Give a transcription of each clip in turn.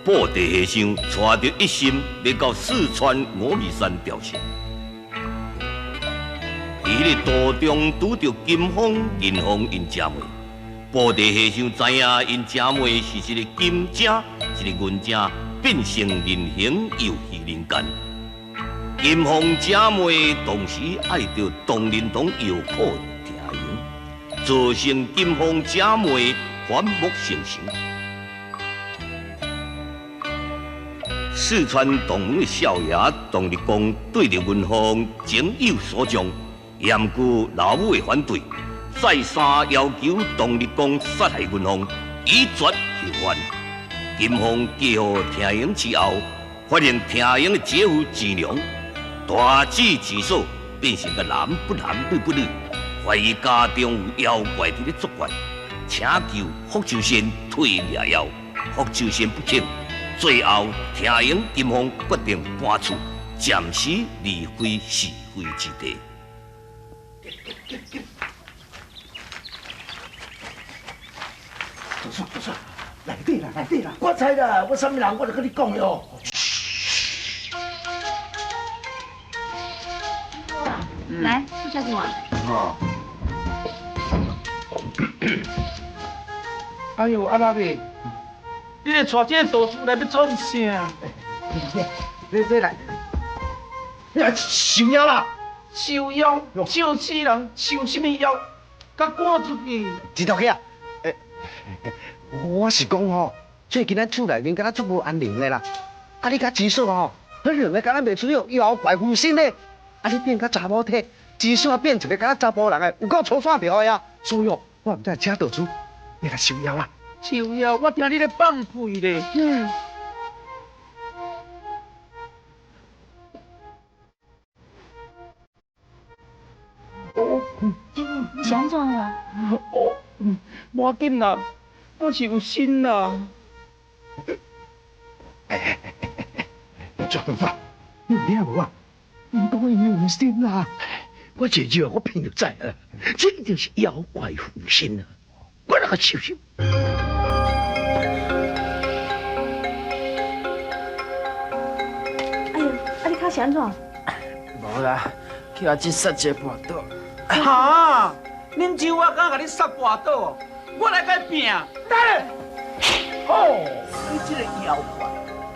布袋和尚揣著一心欲到四川峨眉山朝圣。佇彼个途中拄著金凤、银凤𪜶姐妹，布袋和尚知影𪜶姐妹是一个金精，一个银精，变成人形游戏人间。金凤姐妹同时爱著东林党药铺听用，造成金凤姐妹反目成仇。四川同门的少爷董立功对著银凤情有所钟，严过老母的反对，再三要求董立功杀害银凤，以绝后患。金凤嫁予听英之后，发现听英的姐夫钱良大姊钱嫂变成个男不男女不女，怀疑家中有妖怪伫咧作怪，请求福州仙退掠妖，福州仙不肯。最后，听英金凤决定搬厝，暂时离开是非之地。大叔，大叔，来底啦，来底啦！我知啦，我啥物人，我就跟你讲哟。来，坐下给我。哦。哎呦，阿拉伯。你咧带这个道士来欲创啥？你这来，你来收妖啦！收妖，笑死人！收什么妖？共赶出去！钱头家，欸，我是讲吼，最近咱厝内面敢若足无安宁的啦。啊，你佮钱嫂吼，彼两个敢若袂出妖妖怪附身咧。啊，你变甲查某体，钱嫂变一个敢若查埔人的，有够粗线条的啊。所以哦，我毋知请道士，你来收妖啦。收妖，我听你咧放屁咧！嗯。哦，是按怎啊？哦，无要紧啦，我是有心啦。哎，周润发，你有听无啊？𪜶讲伊有心啦，我至少我偏就知啦，这就是妖怪附身啊！我来共收收。哎呦，啊你跤是按怎？无啦，去予这杀一个跋倒。哈！恁舅我敢共你杀跋倒？我来共伊拼！等下，哦，你这个妖怪，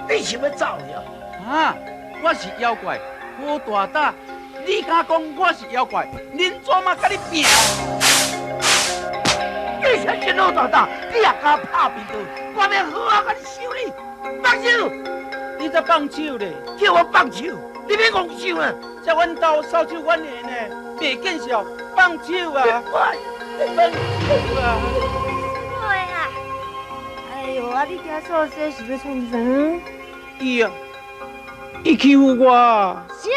你是欲走呀？啊！我是妖怪，好大胆！你敢讲我是妖怪？恁祖妈共你拼！你才真好大胆，你也敢拍贫道？我欲好好共你收你，放手！你才放手咧！叫我放手？你欲戇手啊？这阮兜扫帚阮的呢，袂见笑，放手啊！放手啊！对啊！哎呦，啊你今做这是欲创啥？伊啊，伊欺负我。啥？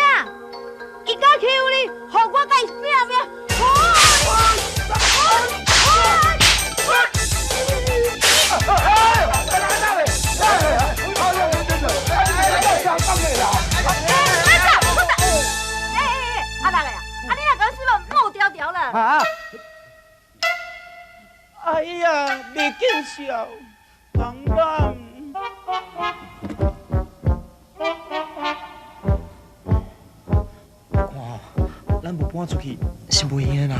伊敢欺负你？予我共伊拼命！好！啊！哎呀，袂见笑，人人。看，咱无搬出去是袂用的啦。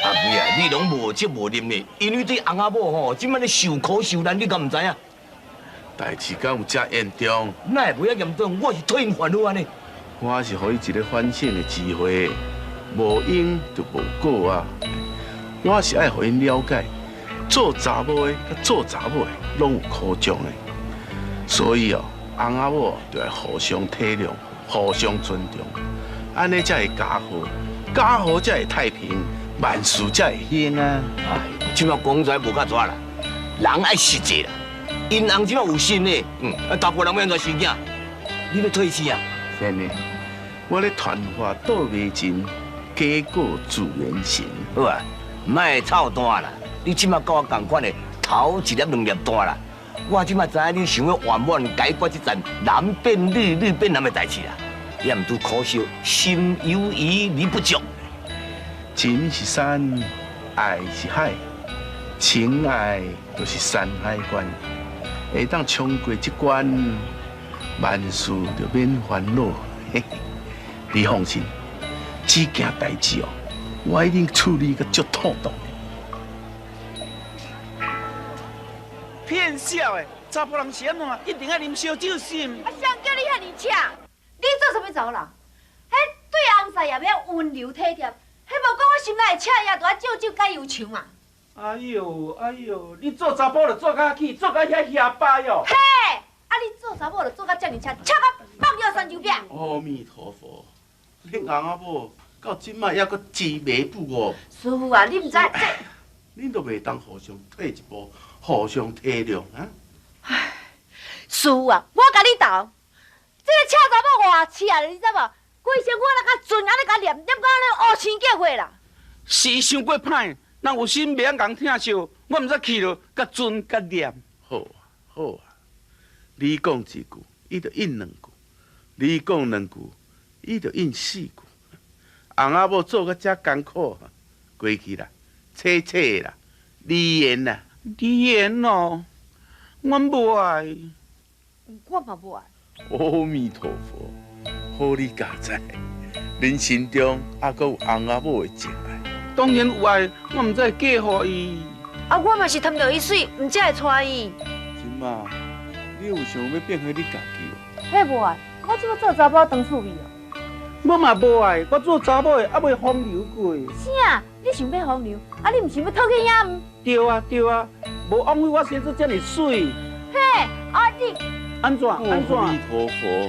阿妹啊，你拢无责无任的，因为这翁仔某吼，这摆咧受苦受难，你敢毋知影？代志敢有遮严重？哪会无遐严重？我是替𪜶烦恼按呢。我是予伊一个反省的机会。无因就无果啊！我是爱予𪜶了解，做查某的佮做查某的拢有苦衷的，所以哦，翁仔某就爱互相体谅、互相尊重，按呢才会家和，家和才会太平，万事才会兴啊！哎，这摆讲出来无较纸啦，人爱实际啦。𪜶翁这摆有心的，啊，查埔人欲按怎生囝？你欲退生啊？真的，我咧传话倒迷阵。假果自然成。好啊，莫操蛋啦！你这摆佮我仝款的，头一粒两粒弹啦。我这摆知影你想欲圆满解决这阵男变女、女变男的代志啦。也毋拄可惜，心有余而不足。情是山，爱是海，情爱就是山海关。会当冲过这关，万事就免烦恼。嘿嘿，你放心，这件代志哦，我一定处理个足妥当的。骗笑的，查埔人是按怎？一定爱啉烧酒是毋？啊，谁叫你遐尔赤？你做啥物查某人？彼对翁婿也欲温柔体贴，彼无讲我心内的赤也，就爱照酒解忧愁嘛。哎哟哎哟，你做查埔就做甲起，做甲遐遐巴哟。嘿，啊你做查某就做甲遮尔赤，赤甲放尿酸酒饼。阿弥陀佛，恁翁仔某到这摆犹阁执迷不悟。师傅啊，你毋知这，恁都袂当互相退一步，互相体谅啊！唉，师傅啊，我共你斗，这个赤查某偌赤啊，你知无？规身躯那甲船按呢共念，念到按呢乌青结血啦。是伤过歹，人有心袂晓共疼惜，我毋知去了，共船共念。好啊好啊，你讲一句，伊就应两句；你讲两句，伊就应四句。翁仔某做甲遮艰苦，过去啦，切切啦，离缘啦。离缘哦，阮无爱。我嘛无爱。阿弥陀佛，好你佳哉，恁心中犹阁有翁仔某的情爱。当然有爱，我毋知会嫁予伊。啊，我嘛是贪著伊媠，毋才会娶伊。这马，你有想欲变回你家己无？彼无爱，我这马做查某当趣味哦。我嘛无爱，我做查某的犹未风流过。啥？你想欲风流？啊，你毋想欲讨去影毋？对啊对啊，无枉费我生做遮尔媠。嘿，啊你。按怎？按怎？阿弥陀佛。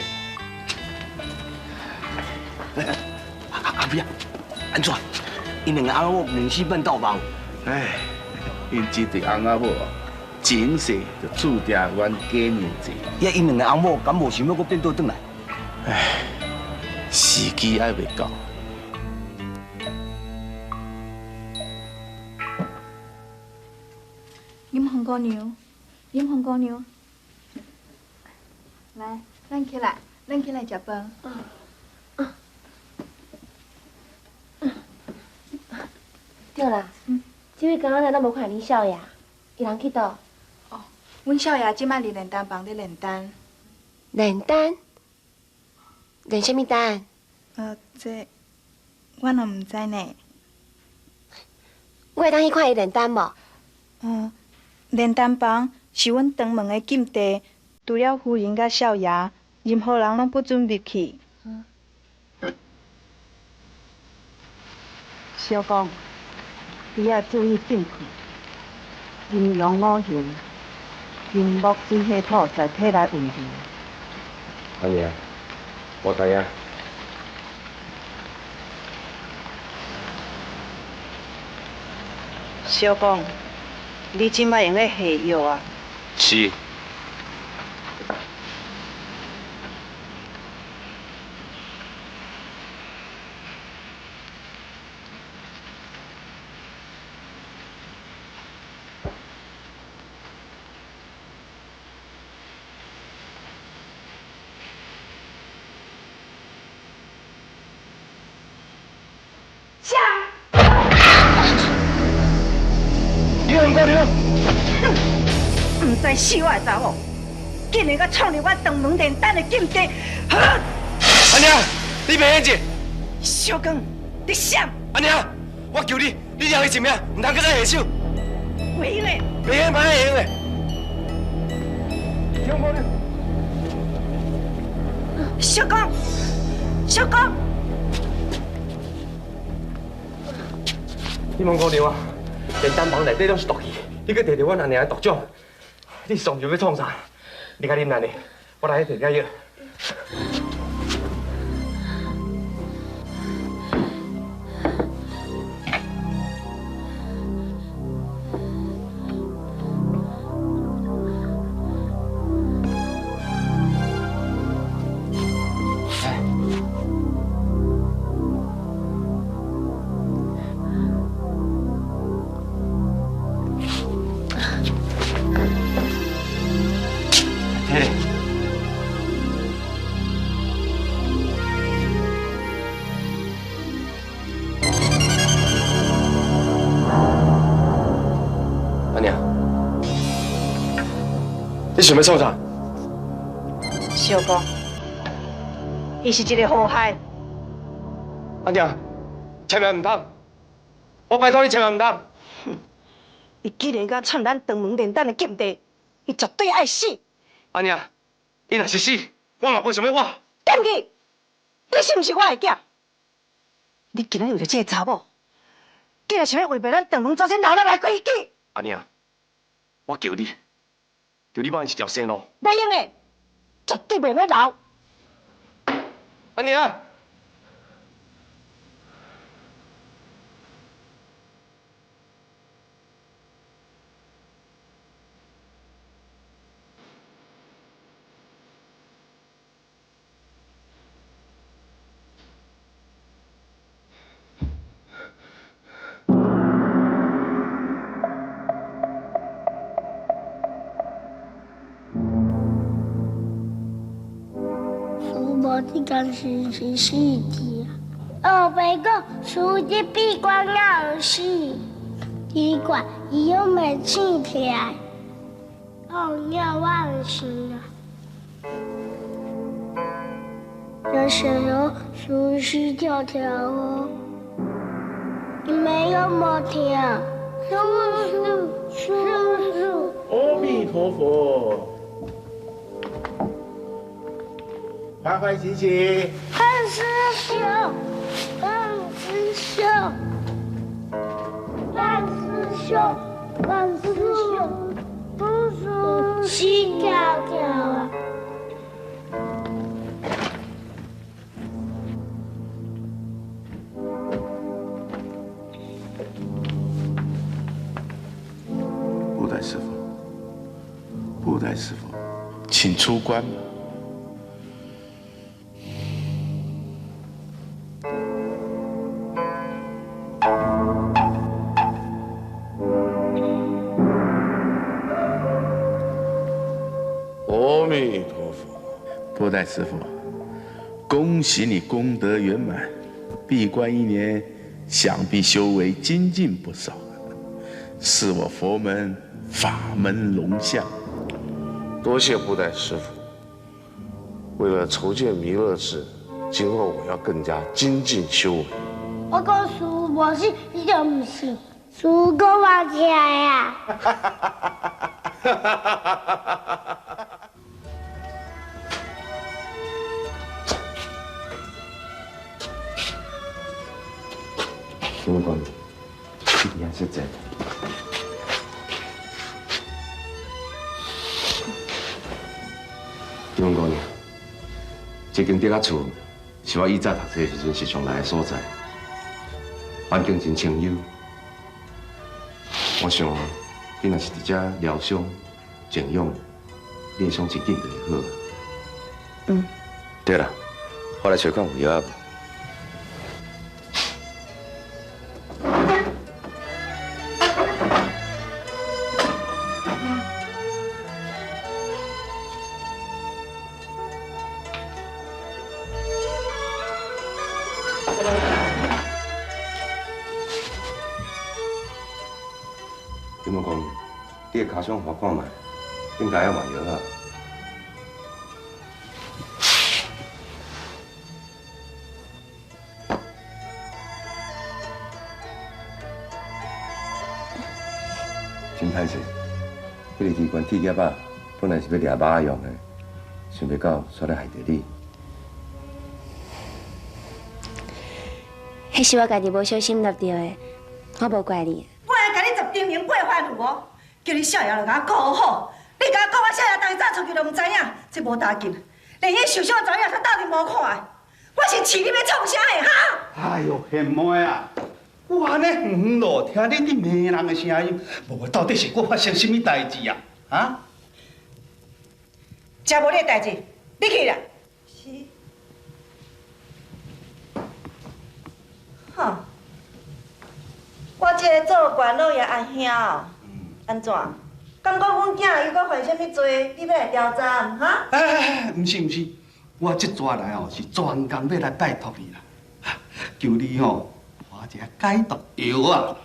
阿妹啊，按怎？𪜶两个翁仔某两死变斗梦。唉，𪜶这对翁仔某啊，前世就注定冤家娘济。遐𪜶两个翁某敢无想欲阁变倒转来？唉，时机还袂到。银凤姑娘，银凤姑娘，来，咱起来，咱起来食饭。对啦，这位刚刚咱无看恁少爷，伊人去佗？哦，阮少爷这摆伫炼丹房咧炼丹。炼丹？炼啥物丹？这我嘛毋知呢。我会当去看伊炼丹无？炼丹房是阮唐门的禁地，除了夫人佮少爷，任何人拢不准入去。小光，你爱注意正气，阴阳五行，金木水火土在体内运行。阿娘，我知影。小光，你这摆用咧下药啊？是。毋知死我的查某，竟然敢闯入我唐门炼丹的禁地！阿娘，你袂用这。小光，你闪！阿娘，我求你，你饶伊一命，毋通阁再下手。袂用的。袂用，袂用的。小光，小光。你莫姑娘啊，炼丹房内底拢是毒气，你阁提著阮阿娘的毒掌，你是创想欲创啥？你较忍耐咧，我来去提点药。你想欲创啥？小公，伊是一个祸害。阿娘，千万毋通！我拜托你千万毋通！伊既然敢创咱唐门炼丹的禁地，伊绝对爱死。阿娘，伊若是死，我嘛无想欲活。禁去！你是毋是我的囝？你今日为著这个查某，竟然想欲违背咱唐门祖先留落来规矩？阿娘，我求你，求你放伊一条生路。袂用的，绝对袂用留。阿娘。这间是是死的啊！后爸讲，输入闭关了有死，奇怪，伊又袂醒起来。哦，鸟我唔信啊！有时候输是跳跳哦，你没有没听？叔叔叔叔，阿弥陀佛。欢欢喜喜，汉师兄，汉师兄，汉师兄，汉师兄，不是死跳跳啊！布袋师傅，布袋师傅，请出关。阿弥陀佛，布袋师傅，恭喜你功德圆满，闭关一年，想必修为精进不少，是我佛门法门龙象。多谢布袋师傅。为了筹建弥勒寺，今后我要更加精进修为。我讲师无死，你就唔信？师讲活起来啊！金文官，你伫遐说真。金文姑娘，这间竹仔厝是我以早读册时阵时常来的所在，环境真清幽。我想，你若是伫遮疗伤、静养，你的伤真紧就会好。嗯。对啦，我来揣看有药仔无。金文公，你的跤伤予我看觅，应该爱换药啊。真歹势，彼个机关铁夹仔本来是欲掠猫仔用的，想袂到煞来害著你。彼是我家己无小心捏著的，我无怪你。我会共你十叮咛八吩咐无？叫你少爷就共我顾好，你共我讲我少爷当伊早出去就毋知影，这无打紧，连彼受伤的查某囝煞斗阵无看的，我是饲你欲创啥的哈？哎哟，贤妹啊，我按呢远远路听你伫骂人的声音，无到底是阁发生啥物代志啊？啊？真无你的代志，你去啦。是。哼。我这个做官老爷阿兄哦，按怎？敢讲阮囝又阁犯啥物罪？你欲来调查哈？哎，毋是毋是，我这逝来哦是专工欲来拜托你啦，求你吼，开一个解毒药啊！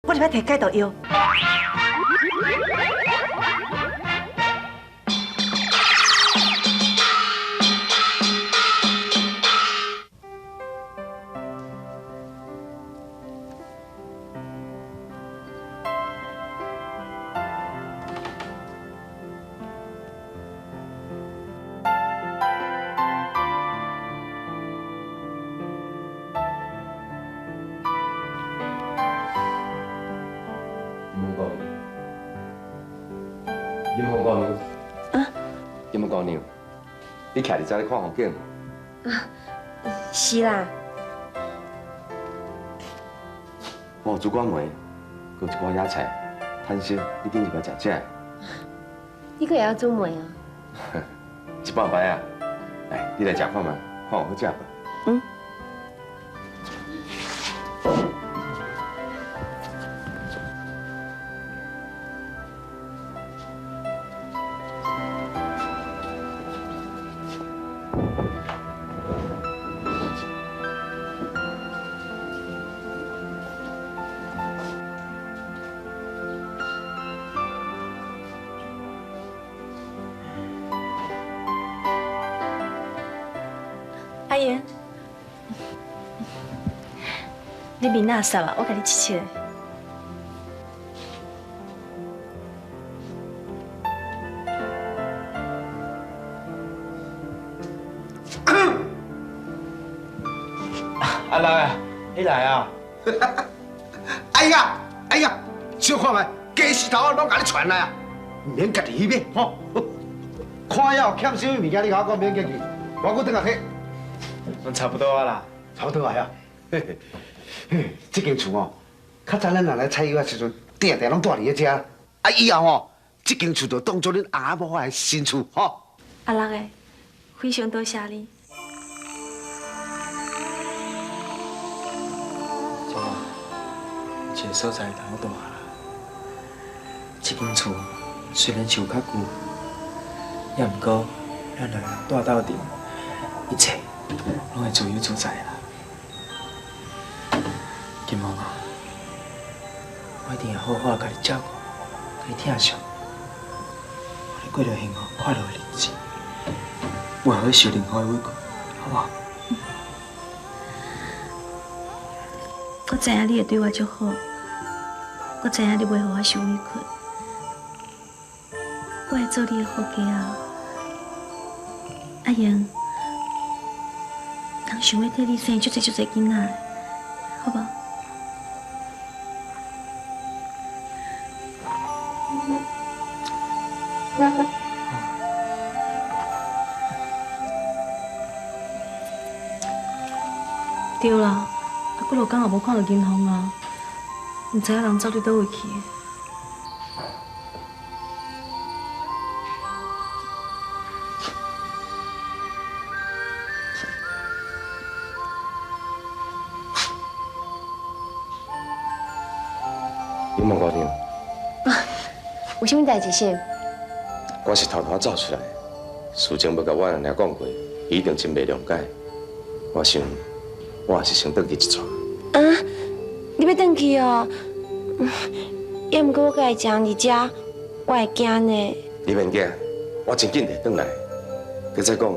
我入来提解毒药。你徛伫遮咧看风景？啊，是啦。哦，煮瓜糜，阁有一寡野菜，贪心，你紧入来食这个。你阁会晓煮糜啊？一半摆啊，来，你来食看觅，看有好食无？嗯。阿英，你面哪湿啊？我共你拭拭。阿来，你来啊！哎呀，哎呀，小看觅，鸡丝头拢共你传来啊，毋免家己去买吼。看了欠啥物物件，你共我讲免客气，我阁转来提。拢差不多啊啦，差不多啊呀。嘿嘿，这间厝哦，较早咱人来采药的时阵，定定拢住伫咧遮。啊，以后吼，这间厝就当作恁阿某的新厝吼。阿六的，非常多谢你。这这个所在通好住啦。这间厝虽然是有较旧，也毋过咱两个人住斗阵，一切拢会自由自在啦。金凤啊，我一定会好好共你照顾，共你疼惜，予你过著幸福快乐的日子，袂予你受任何的委屈，好无？我知影你会对我足好，我知影你袂予我受委屈，我会做你的好家仔。阿英，人想欲替你生足济足济囡仔，好无？对啦，啊，几落工也无看到银行啊，毋知影人走伫佗位去。银凤姑娘，啊，有啥物代志是？我是偷偷走出来，事情无共我阿娘讲过，伊一定真袂谅解。我想，我也是先转去一逝。啊，你欲转去哦？也毋过我家己一人伫遮，我会惊呢。你免惊，我真紧就会转来。阁再讲，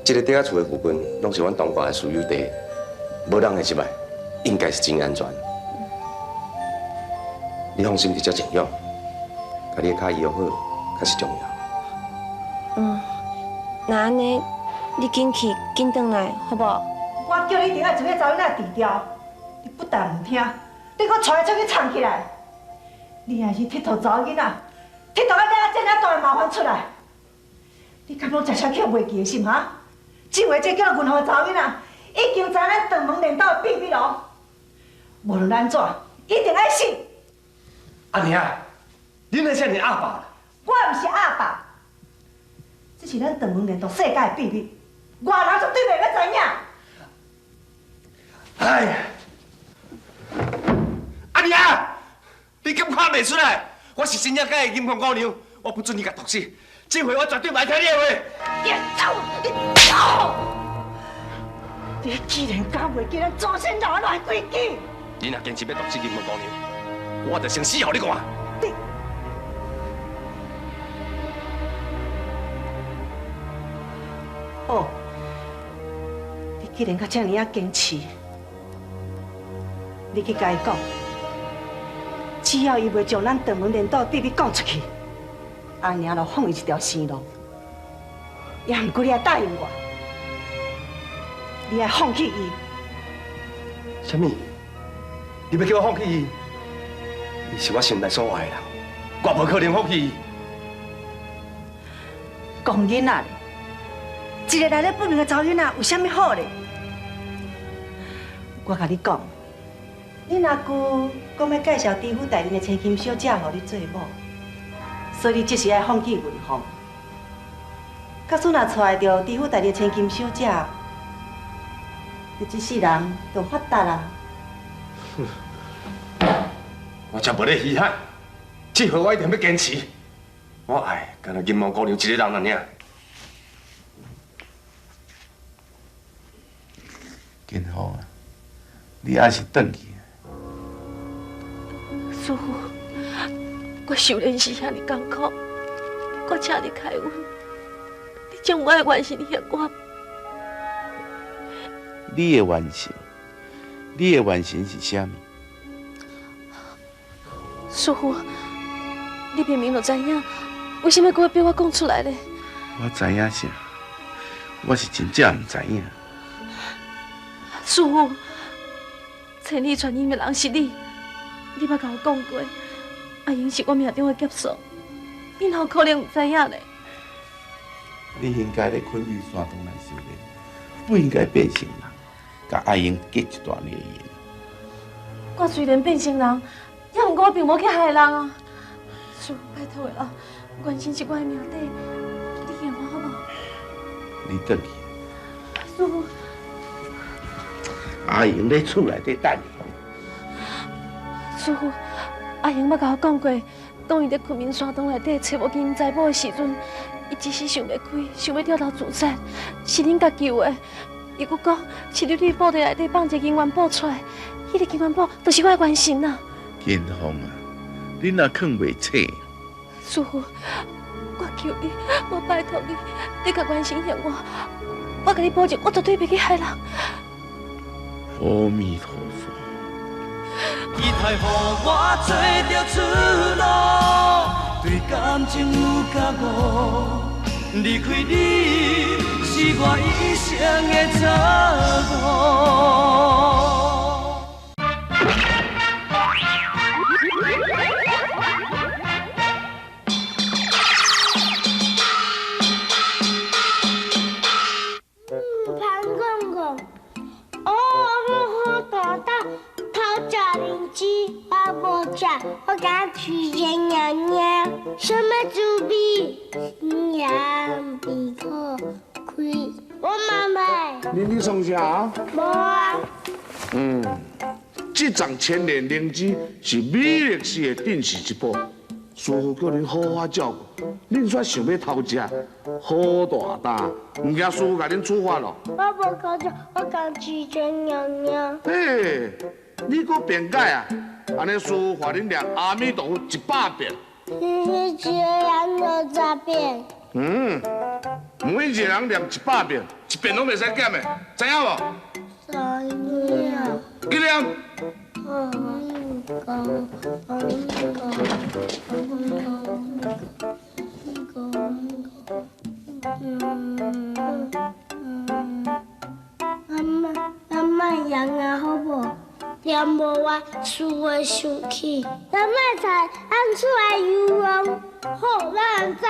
这个地仔厝的附近，拢是阮东莞的私有地，无人会入来，应该是真安全。你放心伫遮静养，共你的跤医好，较是重要。嗯，那按呢，你紧去，紧转来，好无？我叫你一定爱将彼查某囡仔除掉，你不但毋听，你阁带伊出去藏起来。你若是𨑨迌查某囡仔，𨑨迌到惹这尔大的麻烦出来，你敢拢食啥去袂记的是毋哈？这回这叫银行的查某囡仔，已经知咱长门连斗的秘密咯。无论按怎，一定爱死。阿娘，你哪遮尔鸭霸啦？我毋是鸭霸，这是咱长门连斗世界的秘密，外人绝对袂欲知影。哎呀，阿娘，你敢看袂出来？我是真正佮意金凤姑娘，我不准你共毒死，这回我绝对袂听你的话。你走，你走！你既然敢袂记咱祖先留落来规矩，你若坚持欲毒死金凤姑娘，我就先死予你看。你，哦，你既然阁遮尔仔坚持，你去共伊讲，只要伊袂将咱长门连道秘密讲出去，阿娘就放伊一条生路。也毋过你爱答应我，你爱放弃伊。啥物？你欲叫我放弃伊？伊是我心内所爱的人，我无可能放弃伊。讲囡仔咧，一个来咧不明的查某囡仔有啥物好咧？我共你讲，恁阿舅讲欲介绍知府大人的千金小姐予你做某，所以你这时爱放弃云凤。假使若娶会著知府大人的千金小姐，你这世人就发达啦。我才无咧稀罕，这回我一定欲坚持。我爱干焦银毛姑娘一个人尔尔。金凤啊，你还是转去。师父，我修炼是遐尔艰苦，我请你开恩，你将我的元神还我。你的元神，你的元神是啥物？师父，你明明就知影，为啥物阁欲逼我讲出来呢？我知影啥？我是真正毋知影。师父，千里传音的人是你，你捌共我讲过，阿英是我命中的劫数，你哪有可能毋知影呢？你应该咧昆明山洞来修炼，不应该变成人，共阿英结一段孽缘。我虽然变成人，也毋过我并无去害人啊！师父，拜托的啦，元神是我的命底，你还我好无？你转去。师父。阿英咧厝内底等你。师父，阿英捌共我讲过，当伊伫昆明山洞内底揣无金财宝的时阵，伊一时想袂开，想欲跳楼自杀，是恁共救的。伊阁讲，是你伫布袋内底放一个金元宝出来，彼个金元宝就是我的元神啊。金凤啊，你若囥袂醒？师父，我求你，我拜托你，你共元神还我，我共你保证，我绝对袂去害人。阿弥陀佛。期待予我找著出路，对感情有觉悟，离开你是我一生的错误。潘公公，哦，好大胆，偷食灵芝，我无食，我敢去见娘娘。什么滋味？娘鼻可开。我妈妈。恁咧创啥？无啊。嗯，这丛千年灵芝是美乐寺的镇寺之宝，师父叫恁好好照顾，恁煞想欲偷食，好大胆！毋惊师父共恁处罚咯？我无偷食，我敢去见娘娘。嘿，你阁辩解啊？按呢师父罚恁念阿弥陀佛100遍。你是一个人60遍。嗯，每一个人念100遍，一遍拢袂使减的，知影无？知影。去念。妈妈，妈妈养啊好无？念无我输会生气。咱莫菜按出来游泳，好，咱走。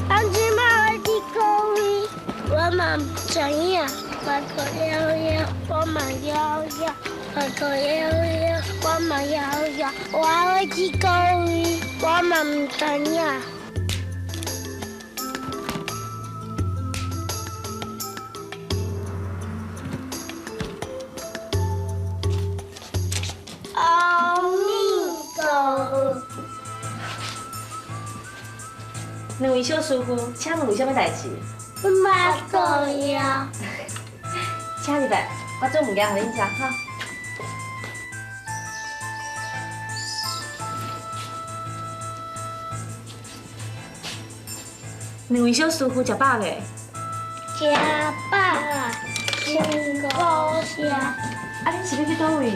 咱这马会去倒位？我嘛毋知影。我可摇摇，我嘛摇摇，我可摇摇，我嘛摇摇。我会去倒位？我嘛毋知影。阿弥陀佛。两位小师傅，请问有啥物代志？妈肚枵。请入来，我煮物件予恁食哈。两位小师傅食饱未？食饱啦，真好食。啊，恁是欲去佗位？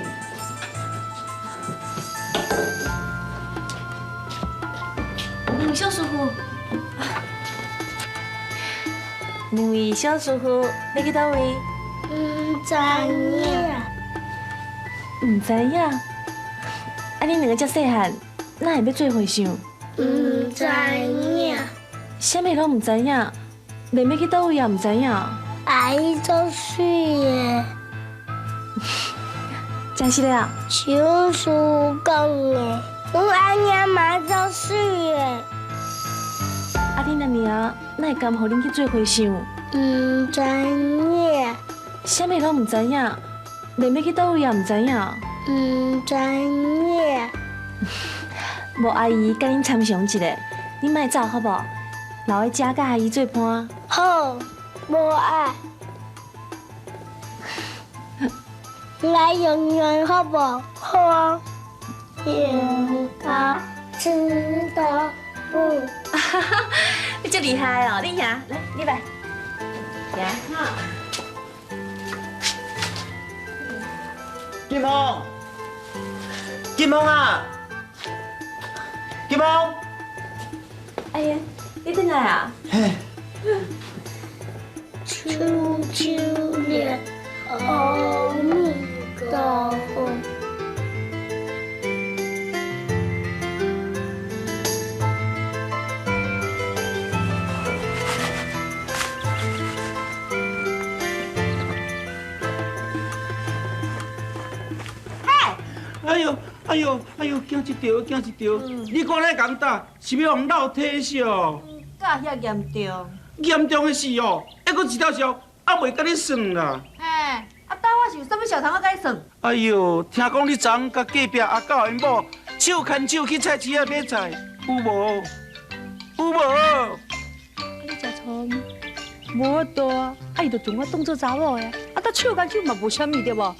两位小师傅，两位小师傅，欲去佗位？毋知影。毋知影？啊，恁两个遮细汉，哪会欲做和尚？毋知影。啥物拢毋知影，连欲去佗位也毋知影。阿姨足媠的。真实的啊？是阮师父讲的，阮阿娘嘛足媠的。啊，恁阿娘哪会甘予恁去做和尚？毋知影。啥物拢毋知影，连欲去佗位也毋知影。毋知影。无阿姨共恁参详一下，恁莫走好无？留喺遮佮阿姨做伴。好，无爱。来用用好无？好啊。剪刀石头布。你真厉害哦！你赢，来，你来。赢哈。金凤，金凤啊，金凤。哎呀，你转来啊？嘿。手手念阿弥陀佛。哎呦，哎呦，哎呦，惊一跳，惊一跳！你讲咧共打，是欲予人落体烧？甲遐严重？严重的事哦，还阁一条烧，还袂共你算啦。嘿，啊，当我是有啥物小通我共你算？哎呦，听讲你昨昏佮隔壁阿狗𪜶某手牵手去菜市仔买菜，有无？有无？啊，你食醋无法度啊，啊伊就将我当做查某的，啊，搭手牵手嘛无啥物对无？啊，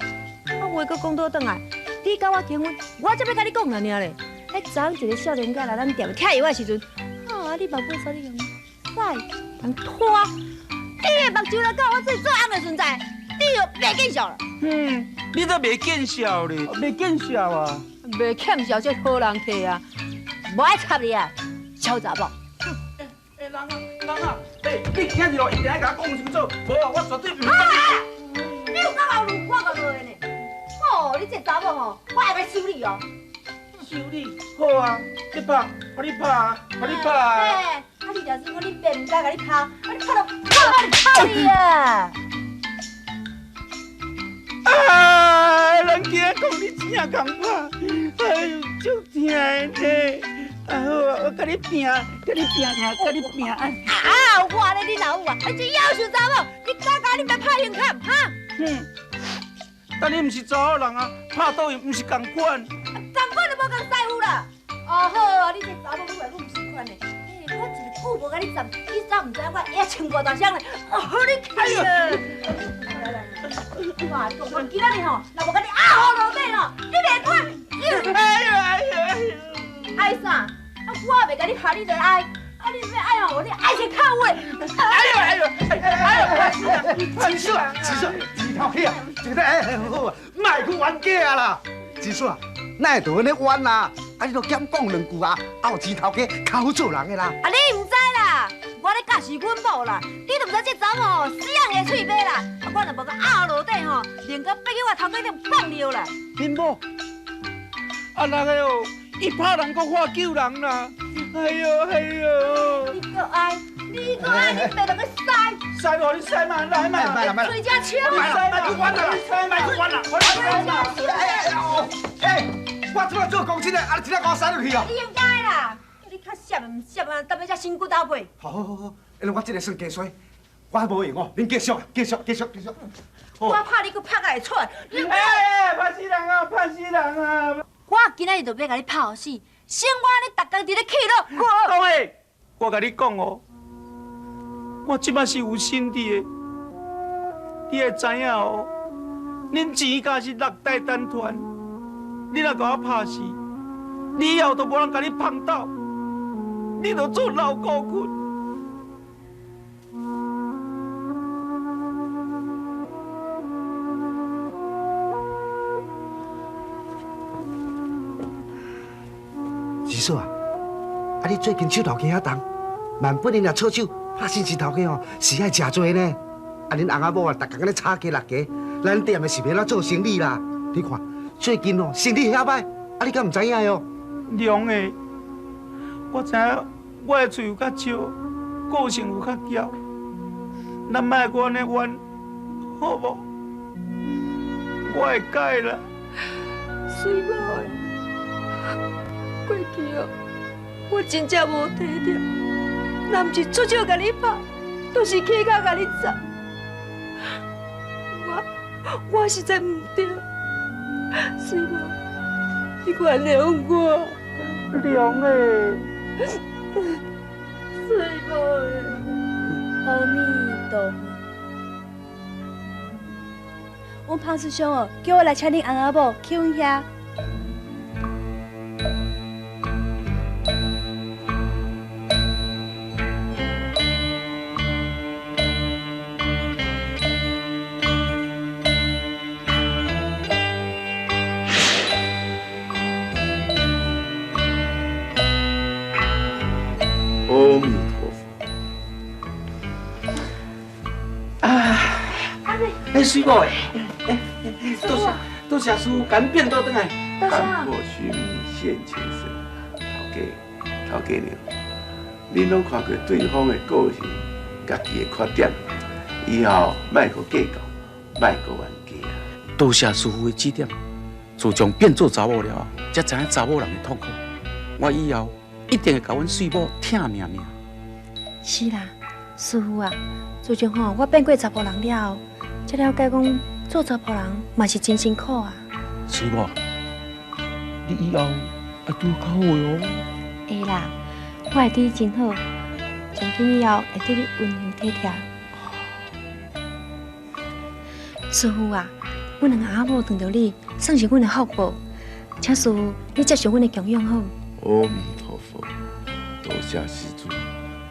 话阁讲倒转来。你佮我结婚，我才欲佮你讲尔尔咧。彼昨昏一个少年仔来咱店拆药的时阵，啊，你目尾所你用屎人拖，你的目睭来到我这做翁的存在，你就袂见笑了。嗯，你都袂见笑咧，袂见笑啊！袂欠笑这好人客啊，无爱插你啊，臭查某！欸，人啊，人啊，欸，你听一落，一定爱共我讲清楚，无啊，我绝对毋。好啊！你有够后路，我够落的呢。哦，你这查某吼，我会来修理哦。修理？好啊，你拍，予你拍啊，予你拍啊。嘿，啊你若是讲你爸毋敢共你拍，啊你拍到拍到你拍你啊！啊，人今仔讲你真正共拍，哎呦，足疼的呢。啊好啊，我共你拼，共你拼，共你拼。啊，我咧你老母啊，你这夭寿查某，你敢共你爸拍胸坎哈？哼。但你毋是查某人啊，拍倒伊毋是仝款。仝款就无仝师傅啦。哦好啊，你这查某愈来愈毋是款的。我一个久无共你站，你怎毋知我会穿偌大声咧？哦，你去啊！来来来，哇，你讲我今仔日吼，若无共你压予落底吼，你袂管。哎呦哎呦哎呦！爱啥？啊，我袂共你拍，你就爱。啊，你欲爱吼，你爱一口话。哎呦哎呦哎呦！钱叔啊，钱叔，钱头起啊，这个哎好啊，莫去冤家啊啦。钱叔啊，哪会著按呢冤啊？啊，你都减讲两句啊，啊有钱头家较好做人的啦。啊，你毋知啦，我咧教示阮某啦，你都毋知这查某死硬的喙䫌啦。啊，我若无共压落底吼，连个爬去我头壳顶放尿啦。恁某，啊那个哦，伊拍人阁喝救人啦。哎呦哎呦！你阁爱，你阁爱，你爸就欲塞。塞无你塞嘛，来嘛，来嘛，吹只枪，莫去冤啦，莫去冤啦，我塞嘛。哎，我这摆做公亲的，啊，你真正共我塞入去哦？你应该啦，你较闪毋闪啊？踮咧遮身骨头皮。好好好好，因为我这个算加衰，我无闲哦，恁继续，继续，继续，继续。我拍你，阁拍甲会喘。哎，拍死人啊！拍死人啊！我今仔日就欲共你拍予死，生我按呢逐工伫咧气恼。各位，我共你讲哦，我这摆是有心的，你会知影哦？恁钱家是六代单传，你若共我拍死，你以后都无人共你捧斗，你就做老孤骨。二嫂啊，啊你最近手头肩遐重，万不恁若错手拍死一头家吼，是爱诚济呢。啊恁翁仔某啊，逐工按呢吵架六家，咱店的是欲按怎做生意啦？你看最近哦，生意遐歹，啊你敢毋知影哟？娘的，我知影我的喙有较少，个性有较娇，咱莫阁按呢冤，好无？我会改啦。水某的，过去哦，我真正无体贴，若毋是出手共你拍，都是起脚共你砸。我实在毋对，水某，你原谅我。娘的，水某的，阿弥陀佛。阮潘师兄哦，叫我来请恁翁仔某去阮遐。阿弥陀佛。啊！哎，水某的，哎，多谢多谢师父，赶变倒转来。看破虚名现前身，头家头家娘，恁拢看过对方的个性、家己的缺点，以后莫阁计较，莫阁冤家啊。多谢师父的指点，自从变做查某了后，才知影查某人的痛苦。我以后一定会共阮水某疼命命。是啦，师父啊，自从吼我变过查埔人了后，才了解讲做查埔人嘛是真辛苦啊。水某，你以后爱对我较好哦。会啦，我会对你真好，从今以后会对你温柔体贴。师父啊，阮两个阿某撞著你，算是阮的福报，请师父你接受阮的供养好。阿弥陀佛，多谢施主，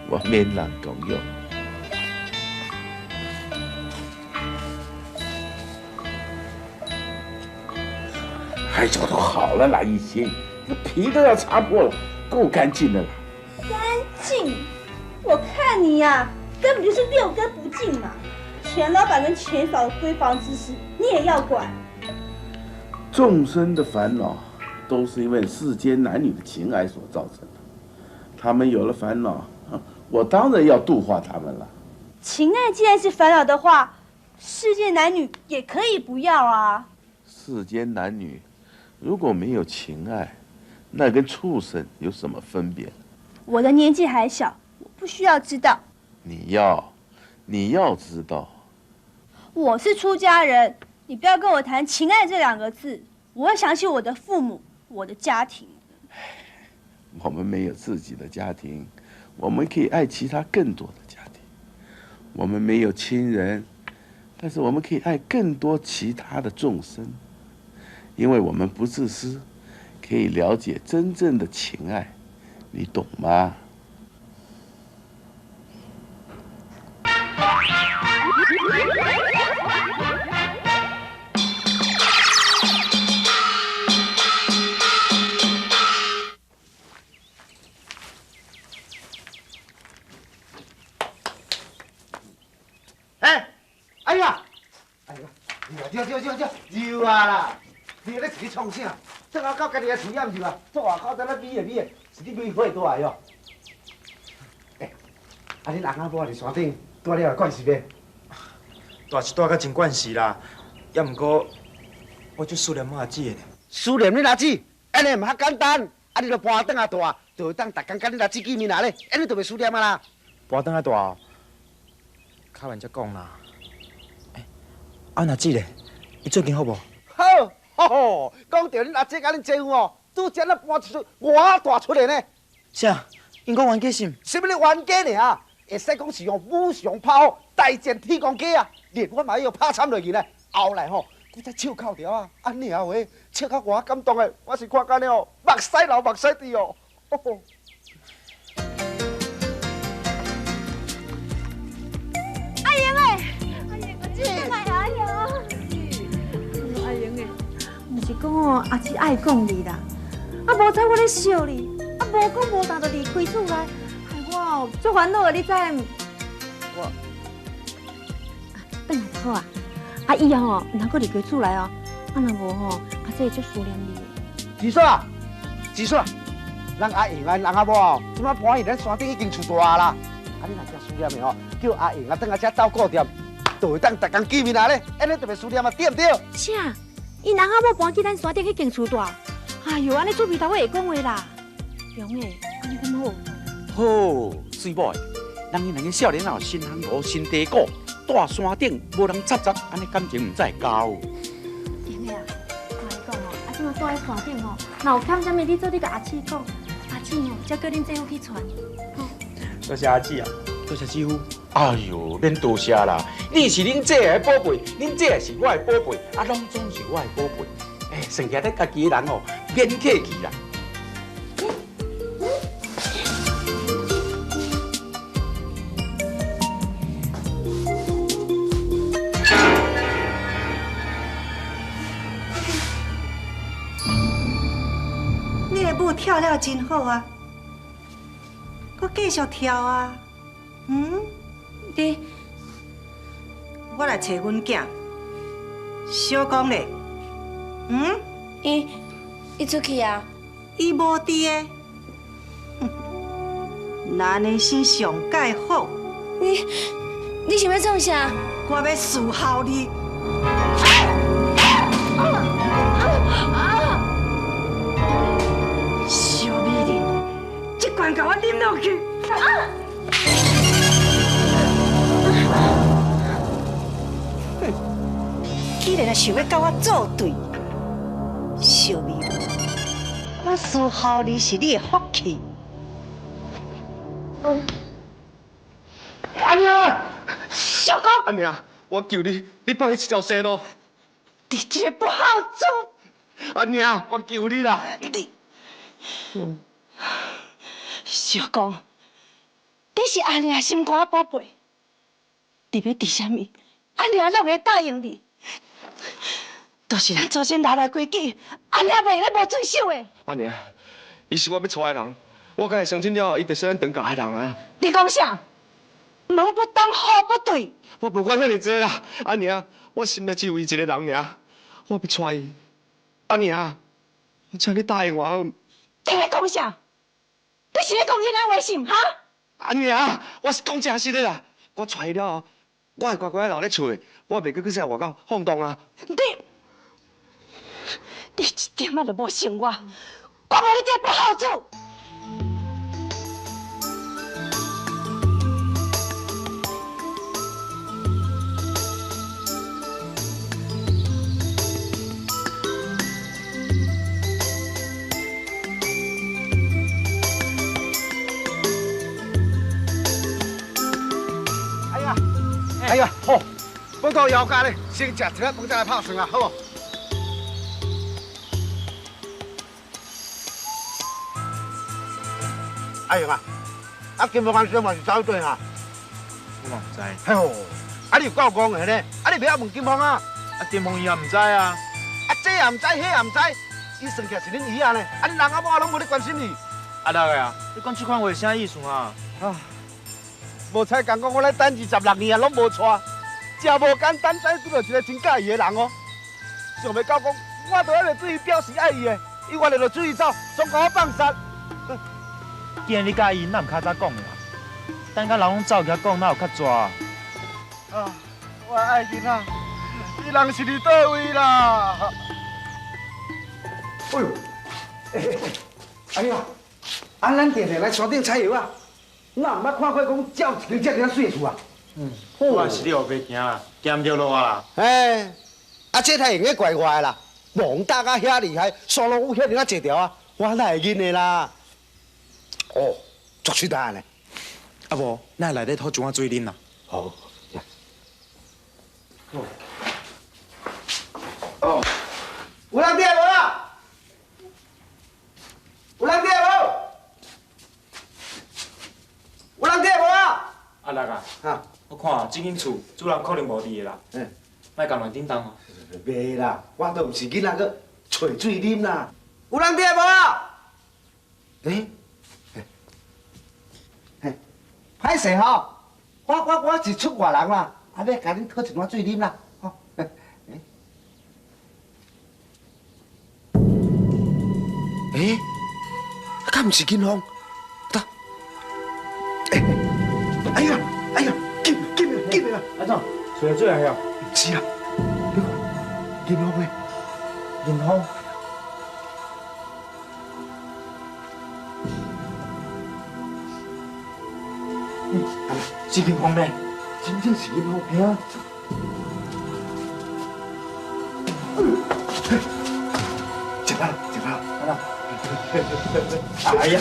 我免人供养。哎，这都好了啦，一心，这皮都要擦破了，够干净的了。干净？我看你呀，根本就是六根不净嘛！钱老板跟钱嫂闺房之事，你也要管？众生的烦恼，都是因为世间男女的情爱所造成的。他们有了烦恼，我当然要度化他们了。情爱既然是烦恼的话，世间男女也可以不要啊。世间男女如果没有情爱，那跟畜生有什么分别？我的年纪还小，我不需要知道。你要知道。我是出家人，你不要跟我谈情爱这两个字，我会想起我的父母，我的家庭。我们没有自己的家庭，我们可以爱其他更多的家庭。我们没有亲人，但是我们可以爱更多其他的众生，因为我们不自私，可以了解真正的情爱，你懂吗？哎，哎呀，哎呀，对对对对，又啊啦！你咧是咧创啥？这下到家己的喙暗是吧？做外口在咧美的美的，是你买货倒来哟。哎，啊恁翁仔某伫山顶住了会惯势袂？住是住甲真惯势啦，也毋过我足思念我阿姊的呢。思念恁阿姊，按呢毋较简单。啊，你著搬转来住，就会当逐工佮恁阿姊见面啦咧，按呢就袂思念啊啦。搬转来住，较晚才讲啦。欸，啊，阿姊咧，伊最近好无？好，吼，讲到恁阿姊佮恁姐夫哦，拄则咧搬出偌大出来呢。啥？ 𪜶讲冤家是？啥物咧冤家尔啊？会使讲是用武常拍虎，大战天公鸡啊！连我嘛要拍惨落去呢。后来吼，阁再笑哭著啊！按呢啊话，笑到我感动的，我是看甲了，目屎流目屎滴哦。阿英欸，阿英，我真来阿英。阿英欸，毋是讲哦，阿姊爱讲你啦，啊无彩我咧笑你，啊无讲无谈就离开厝内，害我哦足烦恼的，你知毋？我，转来就好啊，啊以后哦，毋通阁离开厝内哦，啊若无吼，阿姊会足思念你的。二嫂啊，二嫂，咱阿英啊，翁仔某哦，这摆搬去咱山顶已经厝大啦。啊，你若惊思念的吼，叫阿英啊，转来遮斗顾店，就会当逐工见面啊咧，按呢就袂思念啊，对毋对？啥？𪜶翁仔某搬去咱山顶彼间厝大，哎哟，按呢厝边头会讲话啦。强的，按呢敢好？好，水某的，人𪜶两个少年仔有新烘炉、新地鼓，住山顶无人插杂，按呢感情毋知会交。强的啊，我来讲哦，啊，这马住佇山顶吼，若有欠啥物，你做你共阿姊讲，阿姊吼才叫恁姐夫去传。多谢阿姊啊，多谢姊夫。哎哟，免多谢啦，你是恁姐的宝贝，恁姐是我的宝贝，啊，拢总是我的宝贝。哎，算起来咱家己的人哦，免客气啦。你的舞跳了真好啊，阁继续跳啊，嗯？你，我来揣阮囝，小讲咧，嗯？伊出去啊？伊无伫的，男的心上盖好。你想欲创啥？我欲伺候你。小美人，这罐共我啉落去。哼，既然想欲佮我作对，小美人，我伺候你是你的福气。阿娘，小公，阿娘，我求你，你放伊一条生路。你这个不孝子！阿娘，我求你啦！你，小公，你是阿娘心肝宝贝，你欲伫啥物，阿娘拢会答应你。都是咱祖先留来规矩，阿娘袂用无遵守的。阿娘，伊是我欲娶的人，我佮伊相亲了后，伊就说咱长家的人啊。你讲啥？门不当户不对。我无管遐尔济啦，阿娘，我心内只有伊一个人尔，我欲娶伊。阿娘，我请你答应我。你咧讲啥？你是咧讲囡仔话是毋？哈？阿娘，我是讲真实的啦。我娶伊了后，我会乖乖留咧厝的，我袂阁去踅外口放荡啊。你一点仔都无信我，我无你这不孝子。哎呀，哎呀，好，报告姚家咧，先食一粒饭再来拍算啦，好无？阿勇啊，啊金凤安小嘛是走对哈？我嘛毋知。嘿吼，啊你有够戆的呢？啊你袂晓问金凤啊？啊金凤伊也毋知啊。啊这也毋知，彼也毋知，伊算起来是恁姨仔呢？啊恁翁仔某拢无咧关心你。阿六的啊，你讲这款话啥意思啊？啊，无彩共讲我咧等26年啊，拢无娶，真无简单，才拄著一个真佮意的人哦。想袂到讲，我都还袂对伊表示爱意的，伊原来就注意走，总共我放杀。既然你佮意，哪毋较早讲的啊？等甲人拢走起来讲，哪有较逝啊？啊，我爱囡仔，你人是伫佗位啦？哎呦，哎呀，啊，咱定定来山顶采药啊，哪毋捌看过讲鸟一间遮尔水的厝啊？嗯，我是你后白行啦，行毋著路啊啦。嘿，啊，这太用得怪怪啦，戆大甲遐厉害，山路有遐尔仔济条啊，我哪会认的啦？哦，足喙焦呢。啊无，咱内底讨一碗水啉啦。好。哦，有人佇无啊？有人佇無？有人佇無啊？阿六啊，哈，我看這間厝主人可能無佇的啦。嗯，莫共亂叮當哦。袂啦，我都毋是囡仔，閣揣水啉啦。有人佇無啊？欸，嘿，歹勢吼，我是出外人啦，啊，欲共恁討一碗水啉啦，吼。欸，敢毋是金鳳？得，哎呀，哎呀，緊緊緊啦！阿總，水水來啊？毋是啦，你看，金鳳咧，金鳳。是金鳳咩？真正是金鳳，嘿啊！食飽，食飽，好啦。哎呀！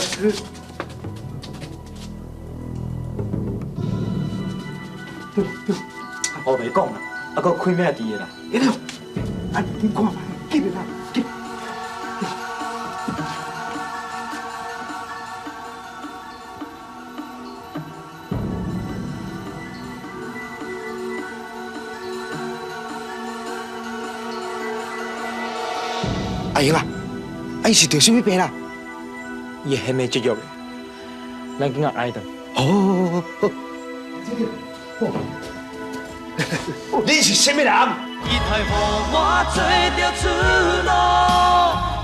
對對，我袂講啦，啊，閣開咩佇的啦？哎呦，啊，你看覓，緊啦，緊。阿英啊，啊伊是得啥物病啦？伊会免积弱的，咱紧仔挨转。哦，好，好。你是啥物人？伊太予我找著出路，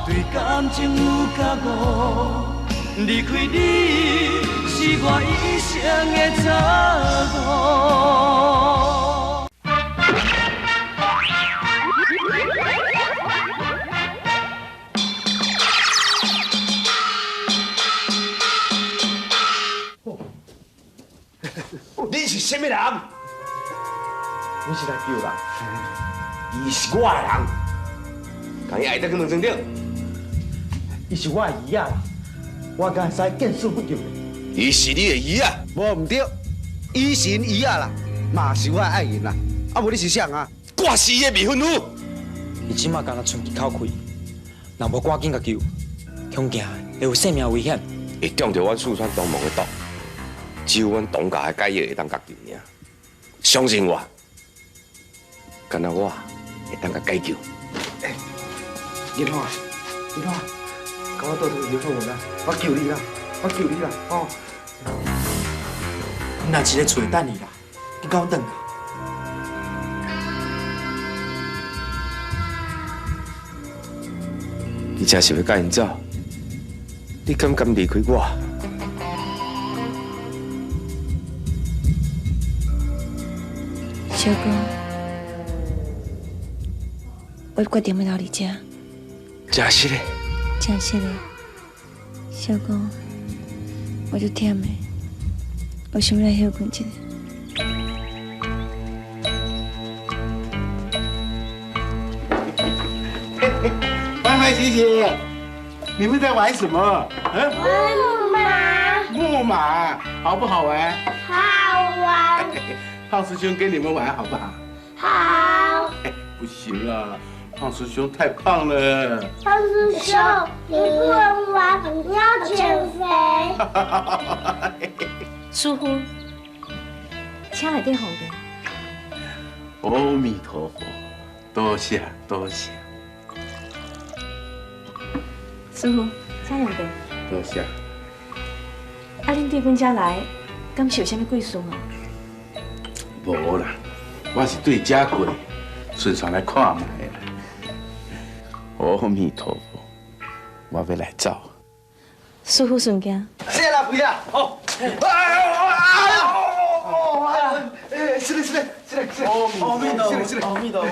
对感情有觉悟，离开你是我一生的错误。你是啥物人？你是来救人，伊是我的人，共伊爱得去两层顶。伊是我的儿仔啦，我敢会使见死不救的。伊是你的儿仔？无毋对，伊是𪜶儿仔啦，嘛是我的爱人啦。啊，无你是啥啊？我是伊的未婚夫。伊这马敢若賰一口气，若无赶紧共救，恐惊会有性命危险。会中著阮四川同盟的毒，只有阮董家的解药会当共救尔。相信我。敢若我会当共解救。欸，银凤啊，银凤，共我倒转去好无啦？我救你啦，我救你啦，哦。你若伫咧厝里等伊啦，你共我转来。你这是欲佮𪜶走？你敢敢离开我？小哥。我决定欲留伫遮。真实的？真实的，小哥，我足忝的，我想欲来歇睏一下。欢欢喜喜，你们在玩什么？嗯，玩木马。木马好不好玩？好玩。胖师兄跟你们玩好不好？好。不行啊，胖师兄太胖了。胖师兄，你不能玩，你要减肥。师父，请内底放茶。阿弥陀佛，多谢多谢。师父，请用茶。多谢。啊，恁对阮遮来，敢是有啥物贵事无？无啦，我是对遮过，顺便来看觅啦。阿弥陀佛，我欲来走。师父顺行。谢啦，肥啊！哦，哎呦，哎呦，哦，哎，是嘞，是嘞，是嘞，是嘞。阿弥陀佛，阿弥陀佛。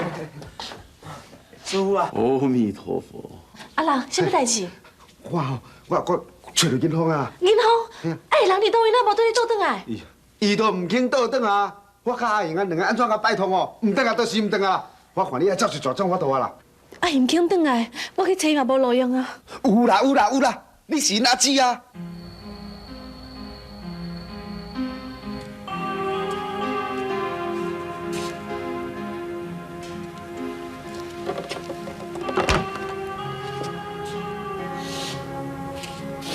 师父啊！阿弥陀佛。阿郎，啥物代志？我我找著银凤啊！银凤？哎，人伫佗位，哪无对你倒转来？伊都毋肯倒转啊！我佮阿英啊两个按怎共拜托哦？毋转啊，就是毋转啊！我看你爱走一逝总法度啊啦！阿英毋肯转来，我去揣嘛无路用啊！有啦有啦有啦，你是𪜶阿姊啊！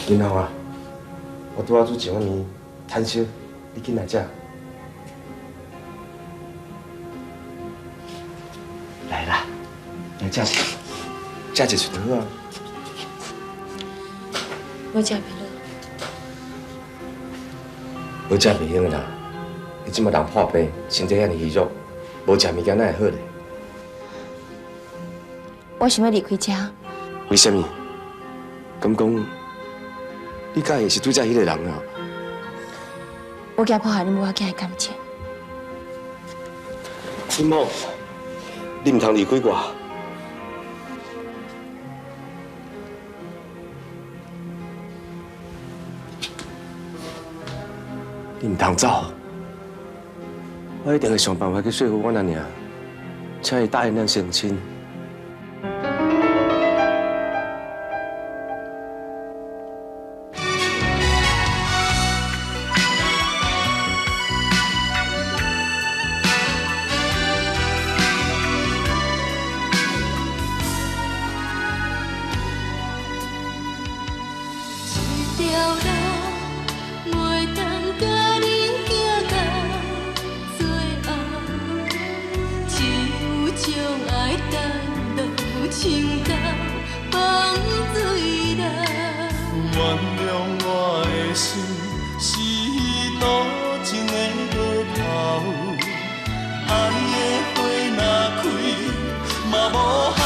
金凤啊，我拄仔煮一碗面，趁烧，你紧来食。来啦，来食，食一喙就好啊。我食袂落。无食袂用啦，你这马人破病，身体遐尔虚弱，无食物件哪会好咧？我想欲离开遮。为啥物？敢讲你佮意是拄才彼个人啊？我惊破坏恁母仔囝的感情。金凤，你毋通离开我。你毋通走，我一定会想办法去说服阮阿娘，请伊答应咱成亲。爱的花若开，嘛无。